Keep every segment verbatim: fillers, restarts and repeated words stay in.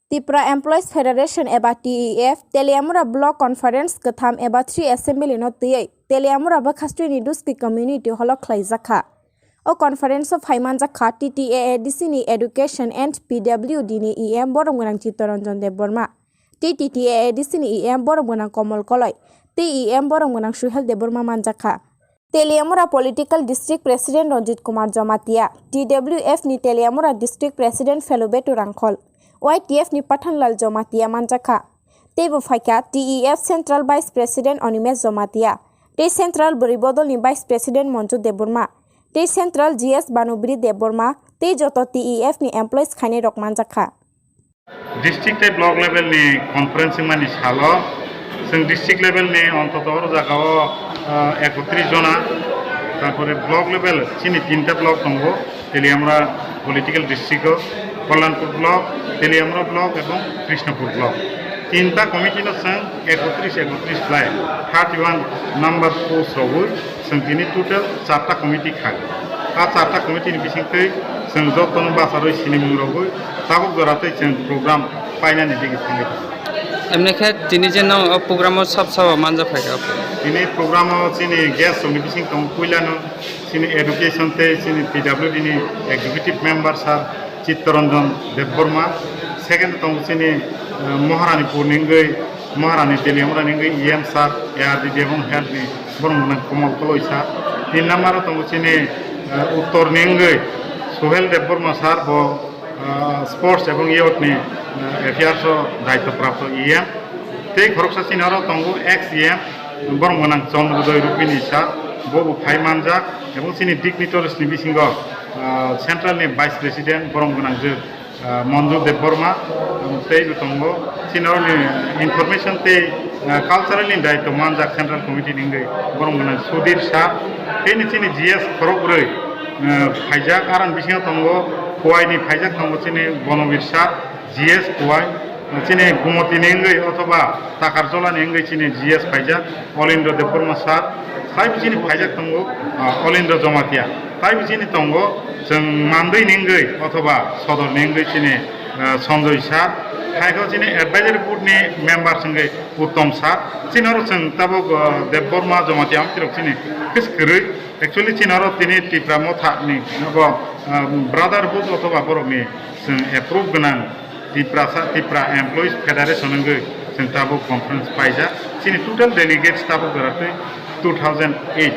Tipra Employees Federation eba T E F Teliamura Block Conference kwtham eba three Assembly no twiwi Teliamura bwkhastwini Duski Community Hall o khlaijakha. O conference o phai manjakha T T A A D C ni Education and P W D ni E M borom gwnang Chittaranjan Debbarma, tei T T A A D C ni E M borom gwnang Komol Koloi tei E M borom gwnang Suhel Debbarma manjakha. Teliamura Political District President Ranjit Kumar Jamatia, T W F ni Teliamura District President Felubetu Rangkhol, Y T F ni Pathanlal Jamatia manjakha. Teibo phaikha T E F Central Vice President Animesh Jamatia, tei Central Bwrwi Bodolni Vice President Monju Debbarma, tei Central G S Banubri Debbarma, tei joto T E F ni employees khainairok manjakha. District tei block level ni conference wngmani salo chwng district level ni ontoto oro jagao, ah, ekotris jona, tarpore block level chini tinta block tongo, Teliamura political district o, Kalyanpur block, Teliamura block ebong Krishnapur block. Tinta committee no chwng ekotris ekotris khlai thirty one number post rogwi chwng tini total charta committee khai. A charta committee ni bisingtwi chwng jotono bacharwi sinimung rogwi tabuk jora tei chwng program painani digi thangwi tongo. Emni khe tini je no o program o sab sabo manja phaikha. Tini program o chini guest rokni bising tongo puilano chini education tei chini P W D ni executive member sir Chittaranjan Debbarma, second tongo chini, eh, Maharanipur ni wngwi, Maharani Teliamura ni wngwi E M sir, A R D D ebong health ni borok nang Komol Koloi sir. Tin number o tongo chini, eh, Uttor ni wngwi Suhel Debbarma sir, bo, eh, sports ebong youth ni, eh, affairs o daityo prapto E M. Tei khoroksa chini oro tongo ex E M, borok nang Chandrodoi Rupini sir, bo bo phai manjak, ebong chini dignitaries ni bisingo, ah, central ni vice president borok gwnang je, ah, Monju Debbarma, um, tei bo tongo. Chini oro ni information tei, ah, cultural ni daityo manjak central committee ni wngwi borok gwnang Sudhir Shah, tei ni chini G S khorok bwrwi, ah, phaijak, aroni bisingo tongo Khowai ni phaijak tongo chini Bonobir Shah, G S Khowai, chini Gumoti ni wngwi othoba Takarjola ni wngwi chini G S phaijak, Olindra Debbarma sir, taibo chini phaijak tongo, ah, Olindra Jamatia, taibo chini tongo chwng Mandwi ni wngwi othoba Sodor ni wngwi chini, ah, Sanjoy sir, haikhe chini advisory board ni member wngwi Uttom sir, chini oro chwng tabuk, ah, Debbarma Jamatia amchirok chini kis kwrwi, actually chini oro tini Tipra Motha ni nogo, ah, brotherhood othoba borok ni chwng approve gwnang Tiprasa, Tipra Employees Federation wngwi chwng tabuk conference paijak. Chini total delegates tabuk jora twi two thousand eight.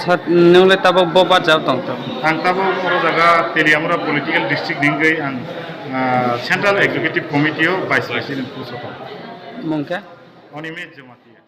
Sir, nwng le tabuk bo barjak tong tabuk? Ang tabuk oro jaga Teliamura political district ni wngwi ang, ah, Central Executive Committee o Vice President post o tong. Mung khe? Animesh Jamatia.